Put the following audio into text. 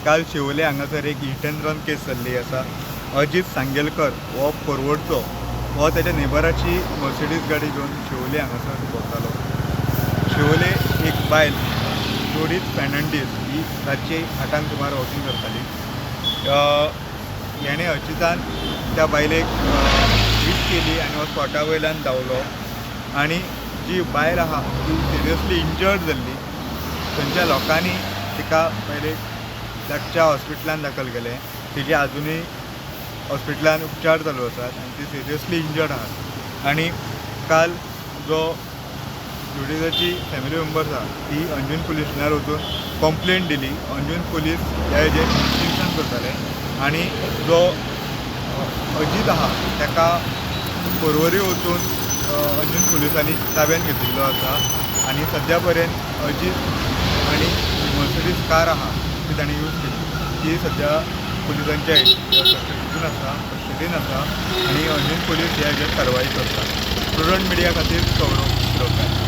काल शिवोले हांगासर एक हिट एंड रन केस जाल्ली आसा. अजीत सांगेलकर हो परवडचो, हो तेच्या नेबराची मर्सिडीज गाडी घेवन शिवोले हांगासर भोंवतालो. शिवोले एक बायल जोडीत फेर्नांडीस ही रातची 8 सुमार वॉकिंग करताली. हेणें अजितान त्या बायलेक हीट केली आनी हो स्पॉटा वयल्यान धांवलो आनी जी बायल आहा ती सिरियसली इंजर्ड जाल्ली. थंयच्या लोकांनी तिका बायलेक लागच्या हॉस्पिटलान दाखल केलें. तिजे आजुनूय हॉस्पिटलान उपचार चालू आसात आनी ती सिरियसली इंजर्ड आहा. आनी काल जो जुडिजाची फॅमिली मेंबर्स आहा ती अंजून पुलीस स्टेशनार वचून कंप्लेन दिली. अंजून पुलीस ह्या हेजेर इन्वेस्टिगेशन करताले आनी जो अजीत आहा ताका परवरी वचून अंजून पुलिसांनी ताब्यात घेतिल्लो आसा आनी सद्या पर्यंत अजीत आनी मर्सिडीज कार आहा ती ताणें यूज केली ती सद्या पुलिसांच्या हितून आसा, कस्टडीन आसा आनी अंजून पुलीस ह्या हेजेर कारवाई करतात. प्रुडंट मिडिया खातीर सौरभ शिरोडकर.